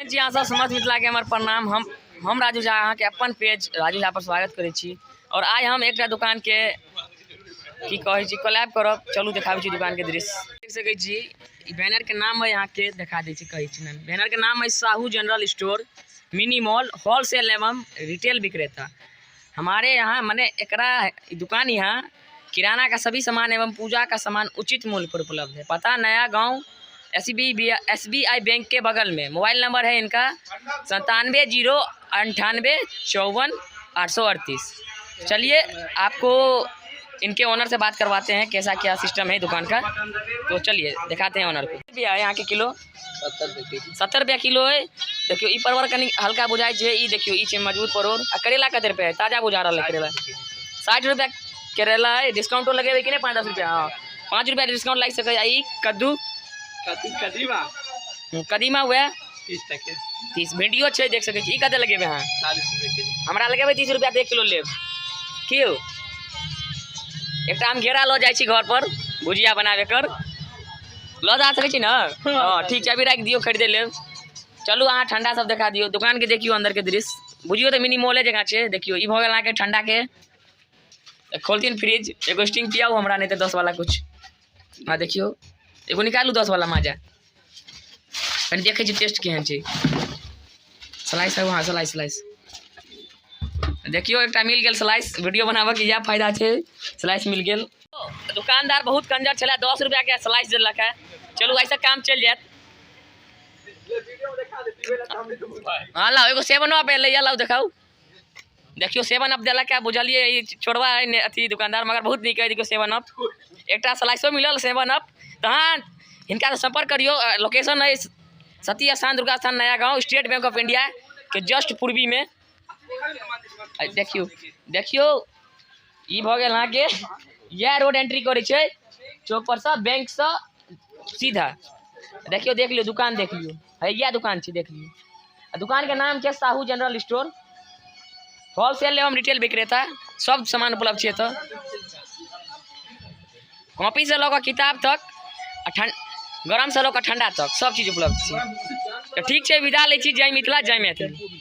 जी अहाँ सब समस्त मिथिला के हमर प्रणाम। हम राजू झा अहाँके अपन पेज राजू झा पर स्वागत करै छी। और आइ हम एकटा दुकान के की कहै छी कोलैब करब। चलू देखाबै छी दुकान के दृश्य। देख सकै छी ई बैनर के नाम है, अहाँके देखा दै छी, कहै छी नाम। बैनर के नाम है Sahu general store mini mall wholesale एवं रिटेल विक्रेता। हमारे यहाँ मने एकरा दुकान यहाँ किराना का सभी सामान एवं पूजा का सामान उचित मूल्य पर उपलब्ध है। पता नया गांव SBI bank के बगल में। मोबाइल नंबर है इनका 9709854838। चलिए आपको इनके ओनर से बात करवाते हैं कैसा क्या सिस्टम है दुकान का। तो चलिए दिखाते हैं ओनर को। भैया यहाँ के किलो 70 रुपये केजी। 70 रुपया किलो है। देखियो ई परवल कनी हल्का बुझाई छे, ई देखियो ई छे मजबूत परोर। आ करेला कते रुपया है? ताजा बुझा रहल है करेला। 60 रुपया करेला है। डिस्काउंटो लगेबे कि नहीं? 5-10 रुपया। हाँ 5 रुपया डिस्काउंट लाग सके। ई कद्दू। कद्दू कदीमा। कदीमा हुए 30 टके। 30। भिंडियो छे देख सके छी। ई कते लगेबे अहाँ? 40 रुपया केजी। हमरा लगेबे 30 रुपया त 1 किलो लेब। की यौ? एकटा हम घेरा लऽ जाइ छी घर पर भुजिया बनाबे कर। लऽ जा सकै छी ने? हाँ ठीक छै, अभी राखि दियौ, खरीदे लेब। चलू अहाँ ठंडा सब देखा दियौ, दुकान के देखियौ अंदर के दृश्य। बुझियौ तऽ मिनी मॉले जकाँ छै। देखियौ ई भऽ गेल अहाँके ठंडा के। खोलथिन फ्रिज, एगो स्टिंग पियाउ हमरा, नहीं तऽ 10 वाला कुछ। हाँ देखियौ एगो निकालू 10 वाला माजा, कनि देखै छी टेस्ट केहन छै। स्लाइस है वहाँ, स्लाइस स्लाइस देखियौ एकटा मिल गेल स्लाइस। वीडियो बनाबऽके इएह फायदा छै, स्लाइस मिल गेल। दुकानदार बहुत कंजर छलै, 10 रुपया के स्लाइस देलक है। चलू ऐसा काम चलि जायत। हाँ लाओ एगो 7 अप एलै, लाओ देखाउ। देखियौ 7 अप देलक है, बुझलियै ई छोड़वा है ने अथी दुकानदार, मगर बहुत नीक है। देखियौ 7 अप एकटा स्लाइसो मिलल 7 अप। तऽ अहाँ हिनकासँ सम्पर्क करियौ। लोकेशन है सती स्थान दुर्गा स्थान नया गाँव, स्टेट बैंक ऑफ इंडिया के जस्ट पूर्वी में। देखियौ देखियौ ई भऽ गेल अहाँके इएह रोड एंट्री करै छै चौक परसँ बैंकसँ सीधा। देखियौ देख लियौ दुकान, देख लियौ है इएह दुकान छै, देख लियौ। आ दुकान के नाम छै साहू जनरल स्टोर, होलसेल एवं रिटेल विक्रेता, सब सामान उपलब्ध छै एतऽ। कॉपी से लऽ कऽ किताब तक आ ठंड गरम से लऽ कऽ ठंडा तक सब चीज उपलब्ध छै। तऽ ठीक छै, विदा लै छी। जय मिथिला, जय मैथिली।